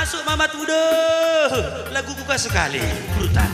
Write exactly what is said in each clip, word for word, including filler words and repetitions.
Masuk Mamat Muda, lagu kuka sekali, Brutal.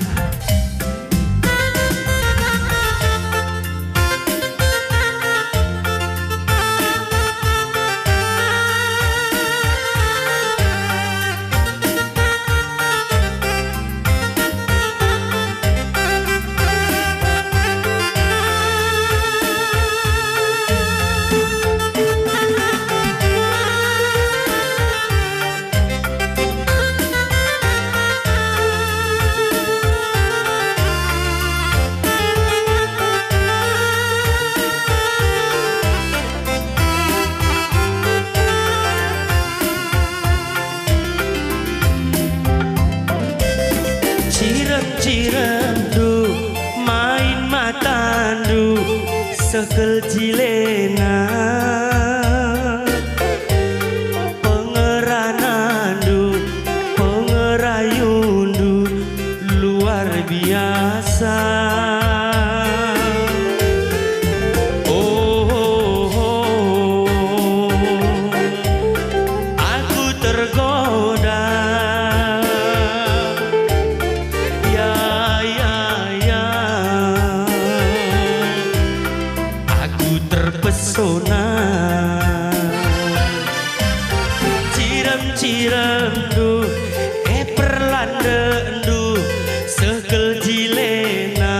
Cirem-ciremndu, main matandu, seh kel jilena. Pengeranandu, pengerayundu, luar biasa. Oh, oh, oh. Aku tergoda. Ya, ya, ya. Aku terpesona. Cirem-ciremndu, eh, perlandendu, seh kel jilena.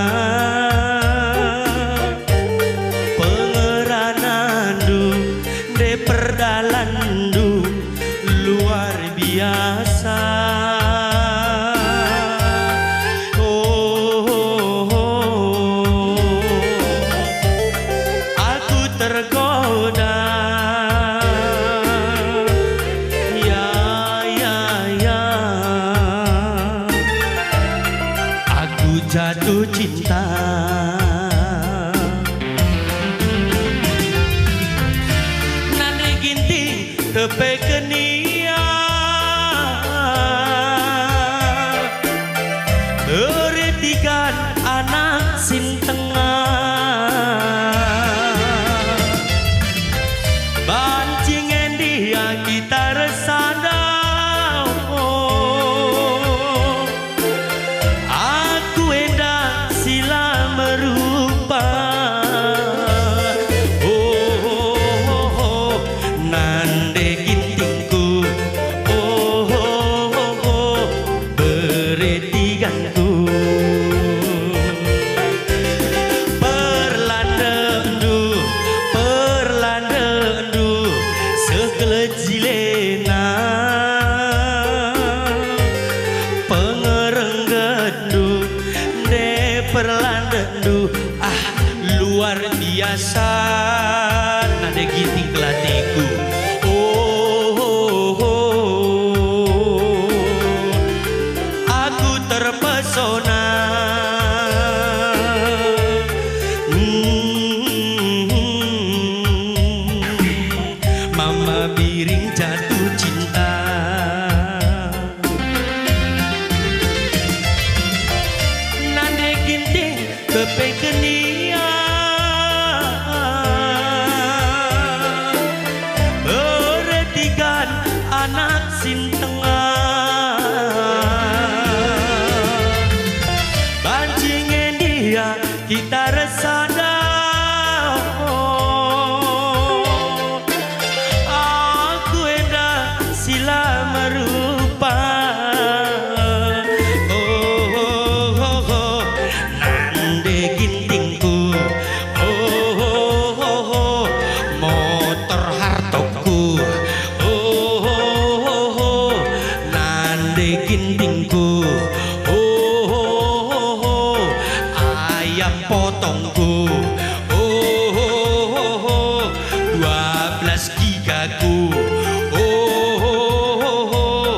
Pengeranandu, nde perdalanndu, luar biasa. Oh, oh, oh. Aku tergoda. Ya, ya, ya. Aku jatuh cinta. Nande Ginting kepeken ia, eretikan anak sintengah. Banci nge ndia kita ersada, oh. Aku enda si la merupa. Oh, oh, oh, oh, nande Gintingku. Oh, oh, oh, oh, bere tiganku. Perlandendu, perlandendu, seh kel jilena. Pengerenggetndu, nde perlandendu, ah, luar biasa. Nande Ginting kel ateku. Oh, oh, oh, aku terpesona. Hmm. Mama Biring jatuh cinta. Nande Ginting kepeken ia, eretikan anak sintengah. Banci nge ndia kita ersada. Aku enda si la merupa. Oh, oh, oh, oh, nande Gintingku. Oh, oh, oh, oh, motor hardtopku. Oh, oh, oh, oh, nande Gintingku. Oh, oh, oh, oh, ayam potongku. Oh, oh, oh, oh, dua belas gigaku. Oh, oh, oh, oh,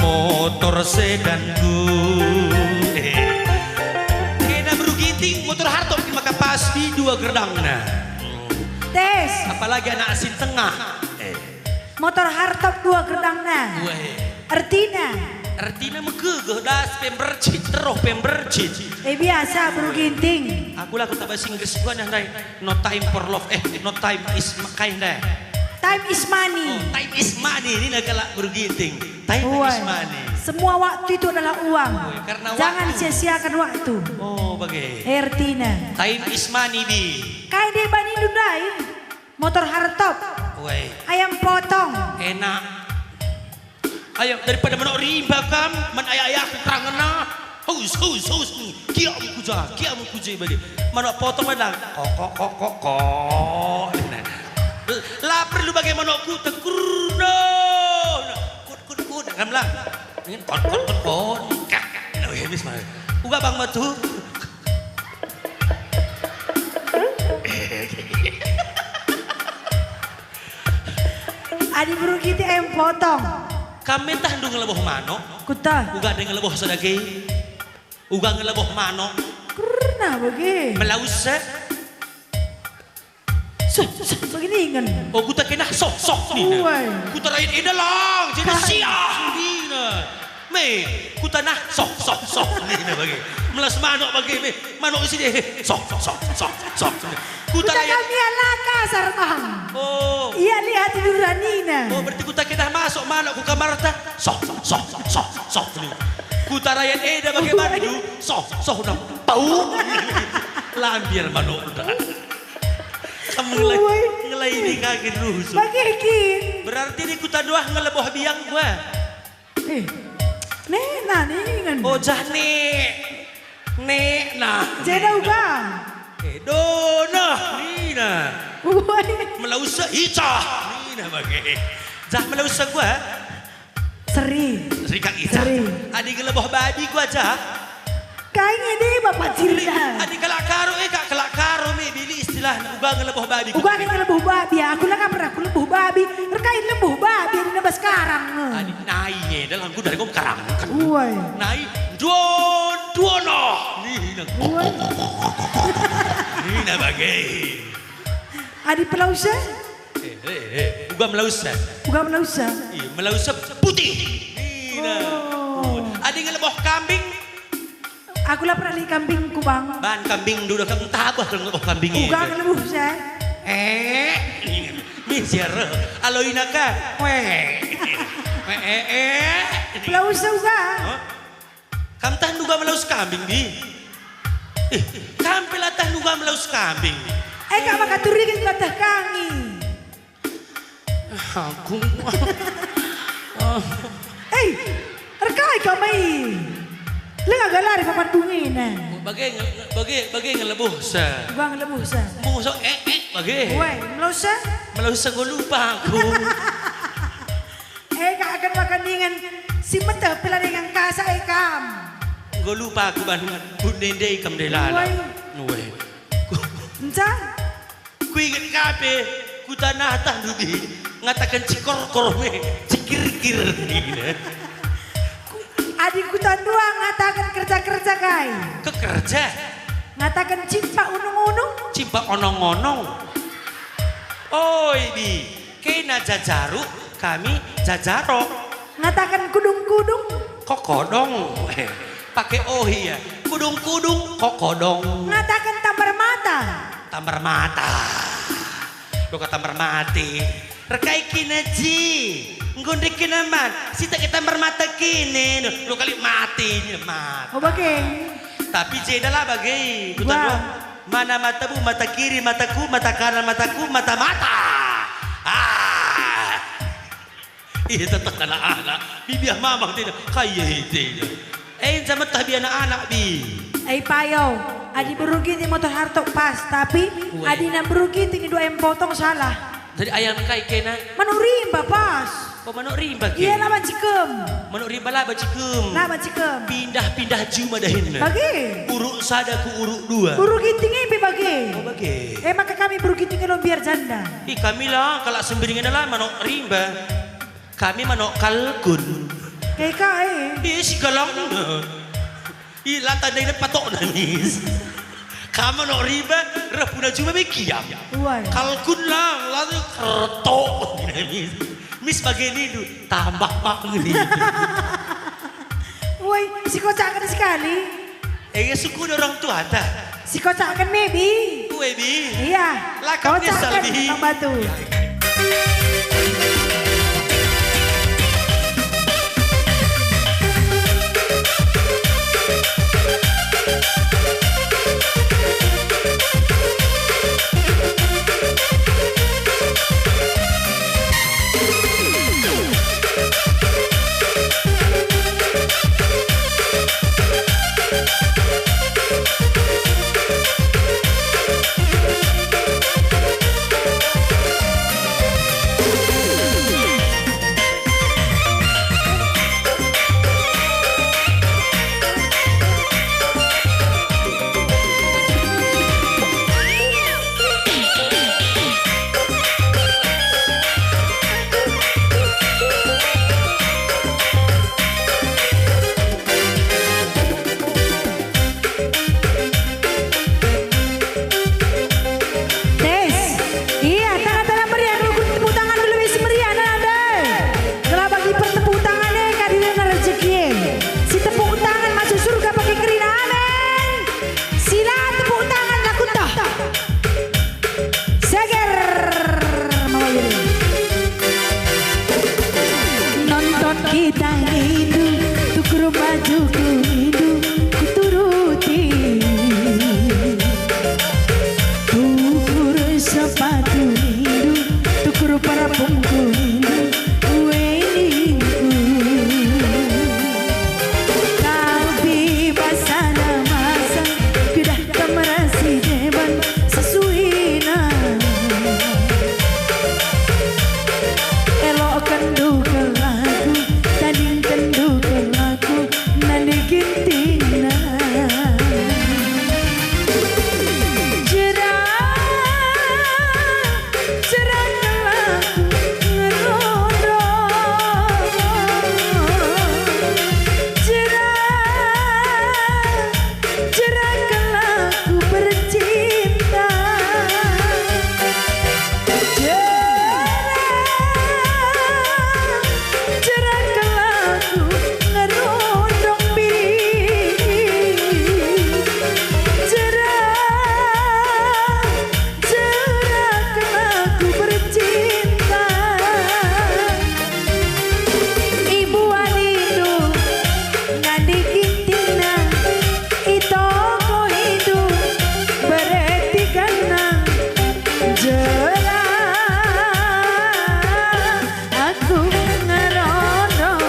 motor sedanku. Eh. Kena beru Ginting, motor hardtop maka pasti dua gerdangna. Tes. Apalagi anak sintengah. Eh. Motor hardtop dua gerdangna. Weh. Ertina? Ertina megegeh, das pe mbercit, teroh pe mbercit. Eh, biasa, beru Ginting. Aku lagu taba Inggris gua ndai. No time for love, eh, no time is kai ndai. Time is money. Oh, time is money, nina kalak beru Ginting. Time is money. Semua waktu itu adalah uang. Oi, karena jangan waktu. Sia-siakan waktu. Oh, bage. Ertina. Time is money, Bi. Kai deba nindu ndai? Motor hardtop. Oi. Ayam potong. Enak. Ayo, daripada manuk rimba kam, man ayah-ayahku kerangena. Hus, hus, hus. Kiam kuja, kiam kuje bage. Manuk potong mana? Kok, kok, kok, kok, kok. La perlu bage manuk kuta, kurno. Kut, kut, kut, kam lah. Ini kot, kot, kot, kot. Kak, no, ya, mis, mah. Uga bang matu. Adi beru kitik ayam potong. Kam mentahndu ngeleboh manuk? Kuta. Uga deng ngeleboh sedage. Uga ngeleboh manuk. Kerna bage. Melause. Soh, soh, bage ningen. Oh, kuta kena soh, soh nina. Uai. Kuta rayat enda lang, jadi siah nina. Me, kuta nah, soh, soh, soh, nina bage. Melas manuk bage, me. Manuk isi deh, soh, soh, soh, soh, soh. Kuta rayat. Kami ala kasar, Bang. Oh. Ia lihat tiduran nina. Oh, berarti kuta kena masuk manuk ku kamarta. Soh, soh, soh, soh, soh, nina. Kuta rayat eda bage bandu, soh, soh, nah. Pau. Lambir manuk dah. Kam ngelai, ngelai ini kaki rusuh. Bage kin. Berarti di kuta doah ngeleboh biang gua. Eh, nena ningen. Oh, jah nek. Nek nah. Jeda uga. Eh, donah nina. Uai. Melause icah nina bage. Jah melause gua. Seri. Seri kak icah. Seri. Adi ngeleboh babi gua jah. Kai ngede Bapak Cirda. Adi kalak Karo, eh, kak kalak Karo me bili istilahna uga ngeleboh babi. Uga ngeleboh babi, aku la pernah kuleboh babi. Erkai leboh babi adi nambah sekarang. Adi nai nge dalam ku dari kom karang. Uai. Nai duon duono. Nina. Uai. Nina bage. Adi pelausa? Eh, eh, eh, uga melausa. Uga melausa. Iya, melausa putih. Nina. Oh. Adi ngeleboh kambing. Aku la pernah lihat kambingku, Bang. Ban kambing dulu kan tabah kalau ngeleboh kambing. Uga ngeleboh saya. Eh, misiar. Alo inaka. Weh. Weh, eh, eh. Pelausa uga. Hah? Kam tah nduga melawes kambing, Bi? Eh, kam pe la tah nduga melawes kambing. Eh, kak maka turigen latah kangi. Aku. Eh, erkai kam mai. Lenga galari papan bungina. Bage nge-, bage, bage ngelebuhsa. Gua ngelebuhsa. Musuh, eh, eh, bage. Woi, melawes? Melawes enggo lupa aku. Eh, kak akan makan dengan si meteh pela dengan kasa, eh, kam. Enggo lupa aku banget. Ku nende ikam nde lala. Woi. Woi. Enca? Kuinget ka pe, kutanah-tah ndudi, ngataken cikorkor me, cikirkir. Adi kuta ndua ngataken kerja-kerja kai? Kekerja. Ngataken cimpak unung-unung? Cimpak onong-onong. Oi, Bi, kena jajaruk, kami jajarok. Ngataken kudung-kudung? Kokodong. Eh, pake oh iya. Kudung-kudung, kokodong. Ngataken tambar mata? Tambar mata. Lo ka tambar mate. Rekai kena ji. Enggo ndek kena man. Sita ke tambar mata kene. Lo kali mate, mata. Oh, bage. Tapi jeda lah bage. Kuta dua. Mana matamu, mata kiri, mataku, mata kanan, mataku, mata-mata. Ah. Iya, teteh anak-anak. Bibiah mamang tidak. Kaya itu. Eh, sama tah bi anak-anak, Bi. Eh, payo. Adi beru ginting motor hartok pas, tapi adi na beru ginting dua em potong salah. Jadi ayam kai kena? Manuk rimba pas. Oh, manuk rimba ke? Iya, la banci kem. Manuk rimba la banci kem. La banci kem. Pindah-pindah juma dahin. Bage. Uruk sada ku uruk dua. Beru ginting e pe bage. Oh, bage. Eh, maka kami beru ginting e lo biar janda. Ih, kami la, kalak Sembiring enda la manuk rimba. Kami manuk kalkun. Kai kai. Ih, si galangna. Ih, la tandai patokna, Mis. Kami manuk rimba, reh puna juma be kiam. Uai. Kalkun lang, lalu keretok, Mis. Mis bage nindu, tambah pak ngeni. Uai, si kocak kan sekali. Eh, ya, suku orang tua ta. Si kocak kan me, Bi. Kue, Bi. Iya. Lakap kocak nyesal, kan, Bi. Bang Batu. Iya. Kita nindu, tukur bajuku nindu, kuturuti. Tukur sepatu nindu, tukur parfumku nindu, ueningku. Tapi pasada masa, kudah kam ras si deban sesuina. Elokenndu kelaku, tadingkenndu kelaku, nande gintingna. Jera, jera kelaku ngerondong. Jera, jera kelaku bercinta. Jera, jera kelaku ngerondong biri. Jera, jera kelaku bercinta. Ibu alindu, nande gintingna, i toko indu, bereti kena jera aku ngerondong.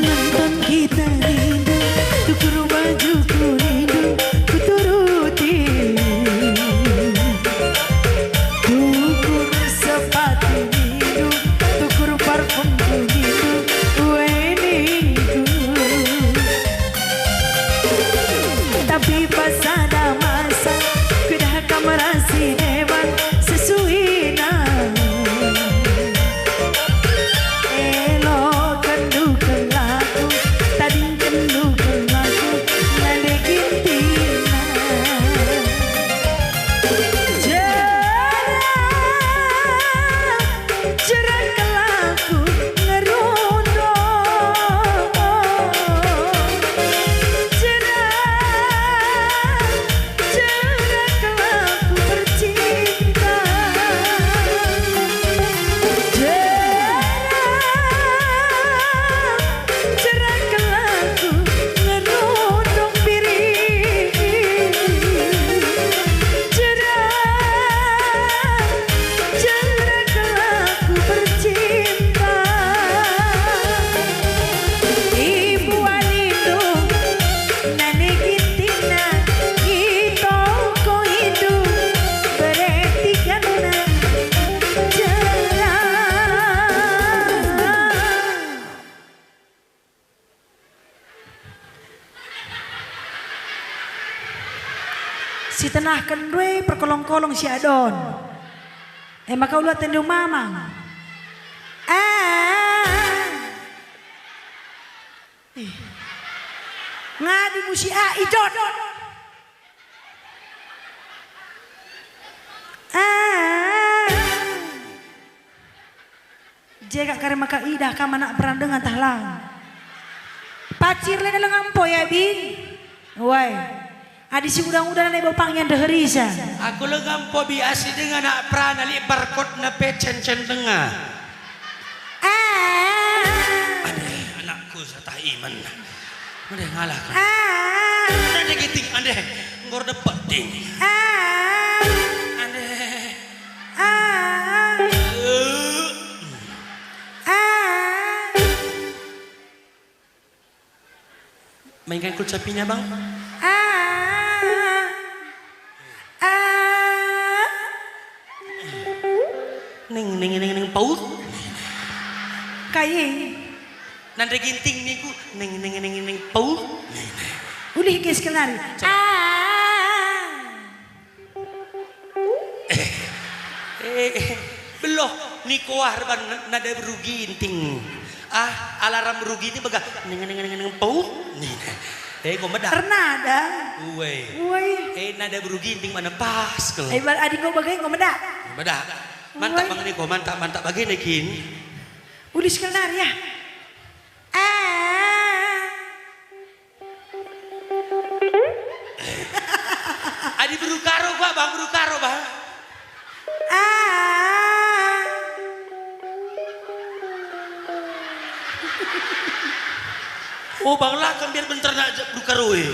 Nonton kita nindu, tukur bajuku nindu, kuturuti. Tukur sepatu nindu, tukur parfumku nindu, ueningku. Tapi pasada masa, kudah kam ras si deban sesuina. Elokenndu kelaku, tadingkenndu kelaku, nande gintingna. Jera, jera kelaku ngerondong. Jera, jera kelaku bercinta. Jera, jera kelaku ngerondong biri. Jera, jera kelaku bercinta. Ibu alindu, nande gintingna, i toko indu, bereti kena jera. Si tenahken ndue perkolong-kolong si adon. E maka ula tendu mamang. Ah. Eh. Ngadi musi a idot. Ah. Jega kari maka idah kam anak peran dengan tah lang. Pacir lena lenga empo ya, Bi? Wai. Adi si udah-udah nai bapang yang deherisa. Aku lenga empo, Bi, asi dengan anak peran alik barkotna pe cen-cen denga. Ah. Ade, anakku satah iman. Ade, ngalah kan. Ah. Ade, kiting, ade. Nggor depet, ding. Ah. Ade. Ah. Ah. Mainkan kul sapinya, Bang. Ah. Ah. Ning, ning, ning, ning, paut. Kai. Nande ginting niku, ning, ning, ning, ning, paut. Ulih ge sekali. Coba. Ah. Eh, eh, beloh, niko ah reban nada beru Ginting. Ah, alarm beru Ginting bage, neng, neng, neng, neng, pau. Nih, eh, enggo medak. Ernada. Uwe. Uwe. Eh, nada beru Ginting mana pas ko. Eh, bal adi enggo bage enggo medak. Medak. Mantap. Uwe. Bang niko, mantap, mantap bage nai kin. Ulih sekali nari ya. Ah. Adi beru Karo, Bang, beru Karo, Bang. Ah. Oh, bang lakang biar bentar nak je-, buka rue.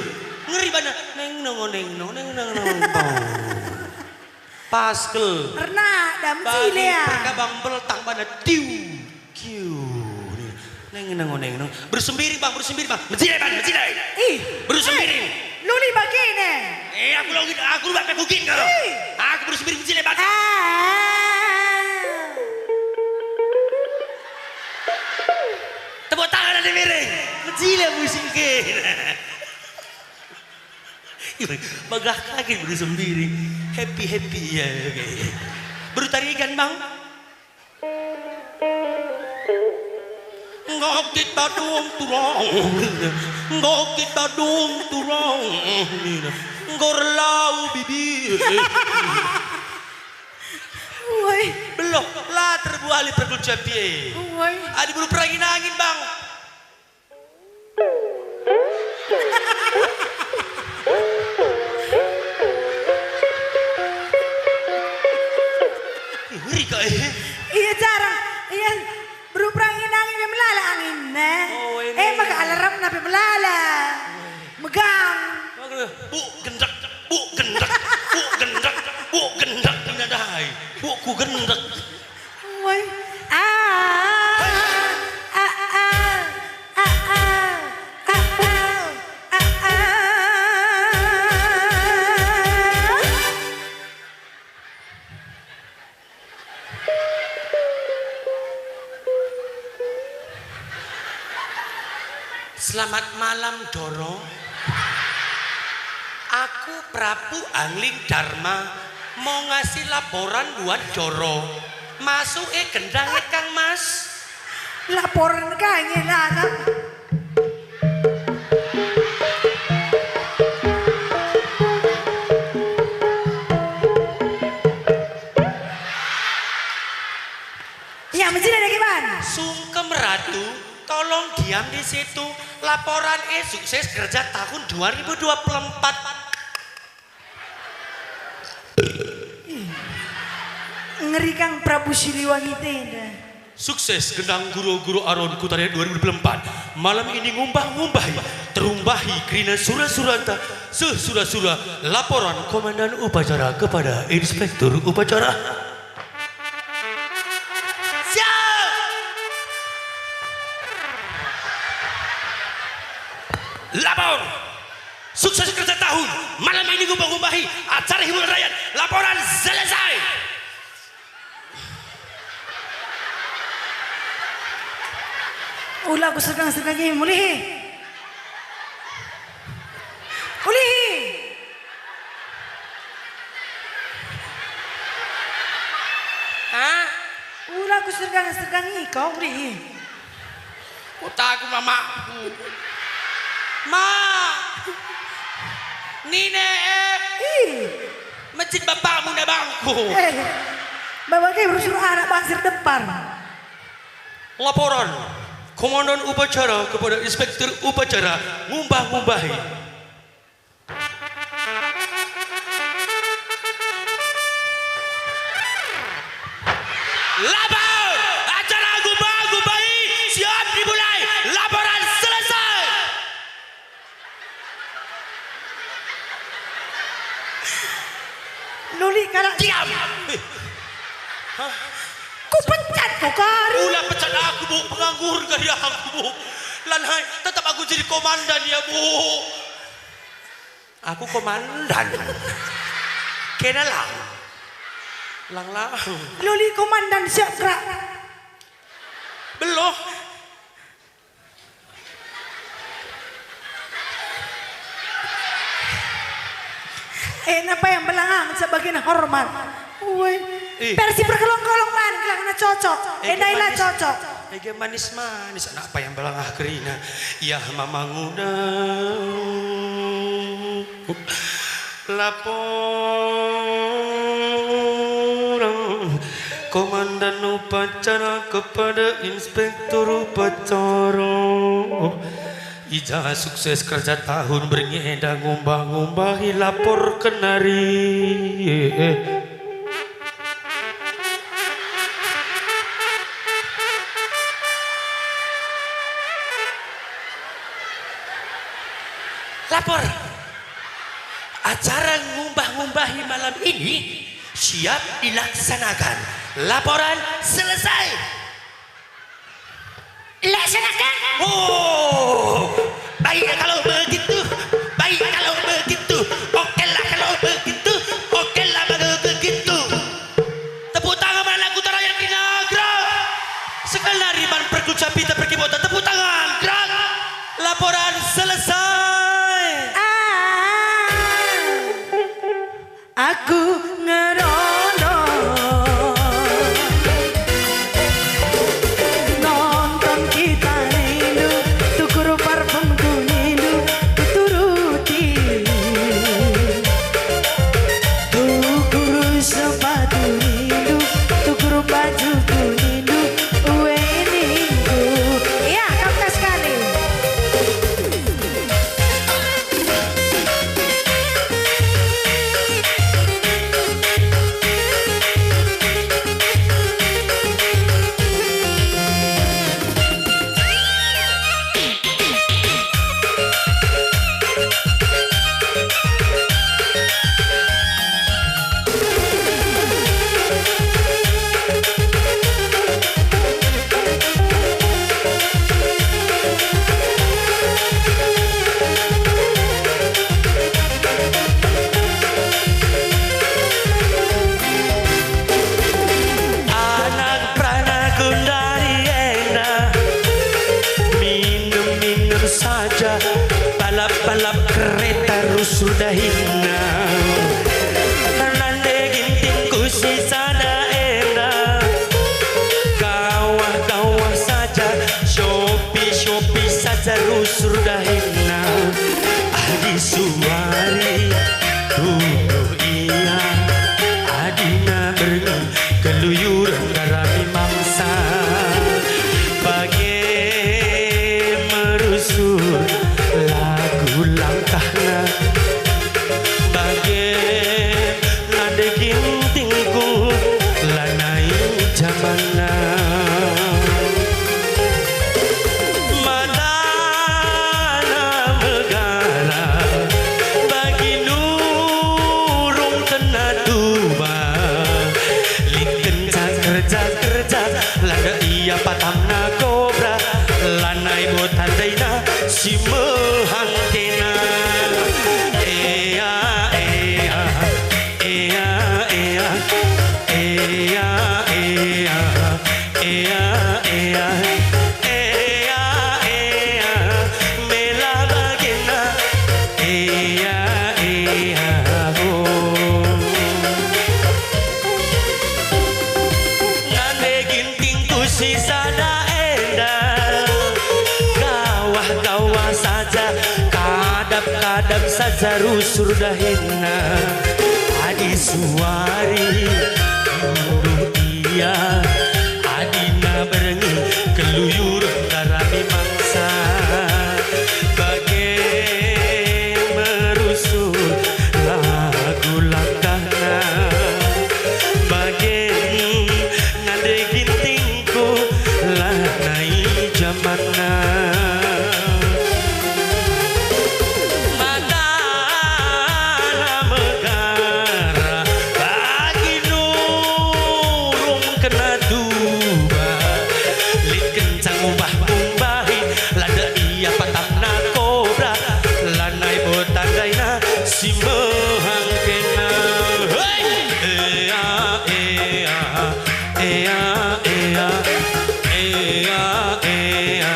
Ngeri bana. Neng nong, neng nong, neng nong, neng nong. Pas kel. Erna, dah mecile ya. Perkabang beltang bana tiu, kiu. Neng nong, neng nong. Beru sembiri bang, beru sembiri bang. Mecile bang, mecile. Ih. Beru sembiri. Luli bagene. Eh, aku lagi, aku lupa pe kugin kau. Ih. Aku beru sembiri mecile bang. Ah. Tepuk tangan adi miring. Mejile musik ke. Bagah kagin beru sembiri. Happy, happy, ya, oke. Beru tarigan, Bang. Nggokit badung turong. Nggokit badung turong. Nggorlau bibi. Woi. Belum, la terbuali pergul capie. Woi. Adi beru perangin angin, Bang. Ih, ngeri kak, eh. Iya, jarang. Iya, beru perangin angin yang melala angin, eh. Oh, ini. Eh, maka alarmna pe melala. Megang. Buk gendek, buk gendek, buk gendek, buk gendek, nina dai. Buk ku gendek. Woi. Ah, ah, ah. Selamat malam, Doro. Aku Prabu Angling Dharma, mau ngasi laporan buat Doro. Masuk e gendang e, Kang Mas. Laporan kai nge, anak? Ya, mejina dage ban. Sungkem, Ratu, tolong diam di situ. Laporan e sukses kerja tahun dua ribu dua puluh empat. Ngeri kang Prabu Siliwangi tenda. Sukses gendang guru-guru Aron Kutare dua ribu dua puluh empat. Malam ini ngumbah-ngumbahi, terumbahi kerina sura-suranta, seh sura-sura laporan komandan upacara kepada inspektur upacara. Siap! Lapor! Sukses kerja tahun, malam ini ngumbah-ngumbahi acara hiburan rakyat, laporan selesai. Ula ku sergang-sergangi, mulihi. Ulihi. Ha? Ula ku sergang-sergangi kau, ulihi. Kutaku mamakku. Ma. Nine, eh. Ih. Mejit bapakmu na bangku. Eh. Bawa ke rusur anak bangsir depar. Laporan Komandan Upacara kepada Inspektur Upacara ngumbah-ngumbahi. Lapor! Acara ngumbah-ngumbahi siap dimulai. Laporan selesai. Luli kalak. Diam! Eh. Hah? Kupecat kau kari. Ula pecat aku, Bu. Penganggur kari aku, Bu. Lanai, tetap aku jadi komandan ya, Bu. Aku komandan. Kena lang. Lang lang. Luli komandan siap gerak. Belum. Eh, napa yang belangang sebagian hormat? Woi. Ih. Versi berkelong-kelong man, gelang na cocok. Eh, endai la manis. Cocok. Ege manis-manis anak payang belangah kerina. Yah mamanguna. Laporan Komandan Upacara kepada Inspektur Upacara. Ija sukses kerja tahun berngi enda ngumbah-ngumbahi lapor kenari. Lapor. Acara ngumbah-ngumbahi malam ini siap dilaksanakan. Laporan selesai. Laksanakan. Oh, baik kalau begitu, baik kalau begitu, okelah kalau begitu, okelah kalau begitu. Tepuk tangan man anak Kuta Raja Nagri, gerak. Sekali nari man perkuca pita perkibotan, tepuk tangan, gerak. Laporan selesai. Ah, aku ngerono nonton kita nindu, tukur parfum ku nindu, kuturuti. Tukur sepatu nindu, tukur baju ku nindu, uwe ningku. Iya, kap sekali. Anak peranaku ndai enda, minum-minum saja, balap-balap kereta rusur dahinna. Nande gintingku si sada enda, kawah-kawah saja, syopi-syopi saja rusur dahinna. Adi suari tubuh ia, adina berngi keluyuren ndarami mangsa. Bage merusur lagu langkahna, bage nande gintingku lanai jamanna. Matana megara bagi nurung kena tuba. Lit kenca kerja-kerja, lada ia patamna kobra, lanai bo tandaina si mehang kena. Ea, ea, ea, ea, ea, ea. Ea, ea, ea, ea, mela bagena. Ea, ea, oh. Nande gintingku si sada enda, gawah-gawah saja, kadap-kadap saja rusur dahinna. Adi suari guru ia, adina berngi keluyur ndarami mangsa. Bage merusur lagu langkahna, bage nande gintingku lanai jamanna. Matana megara bagi nurung kena tuba. Lit kencang umbah-umbahi, lada ia patamna kobra, lanai bo tandaina si mehang kena. Hei! Ea, ea, ea, ea, ea, ea,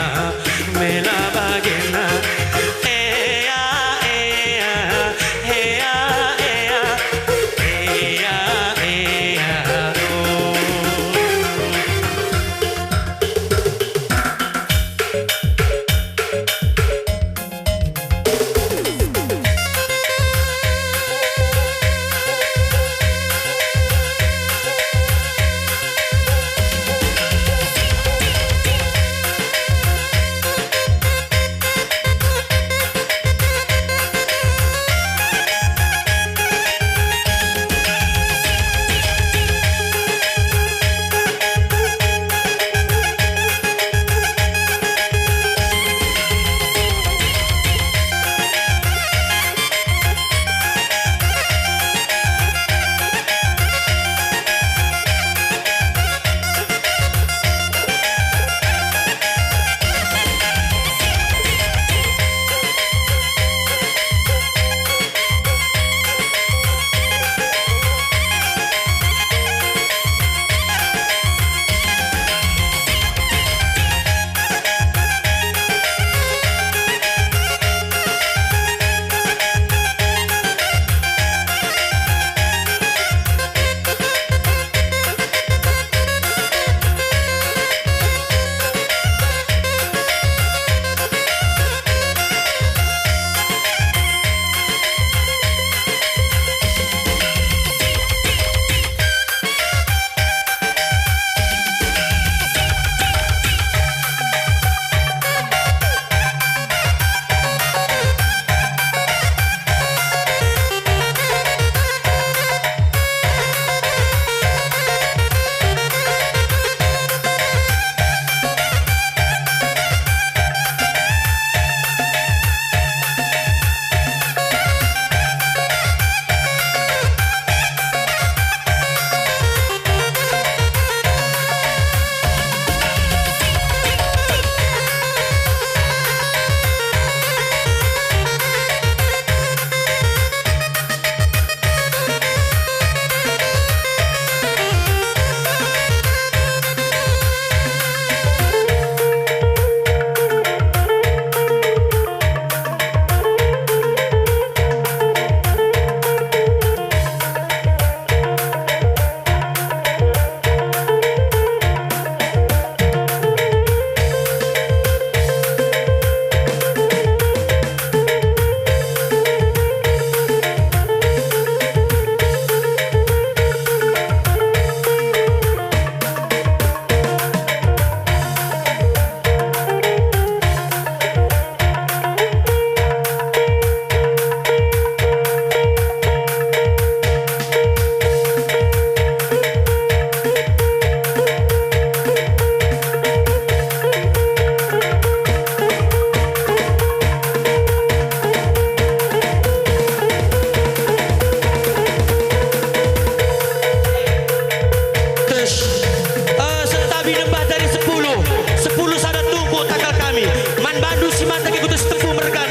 Si mata ke kutus tempu mergan.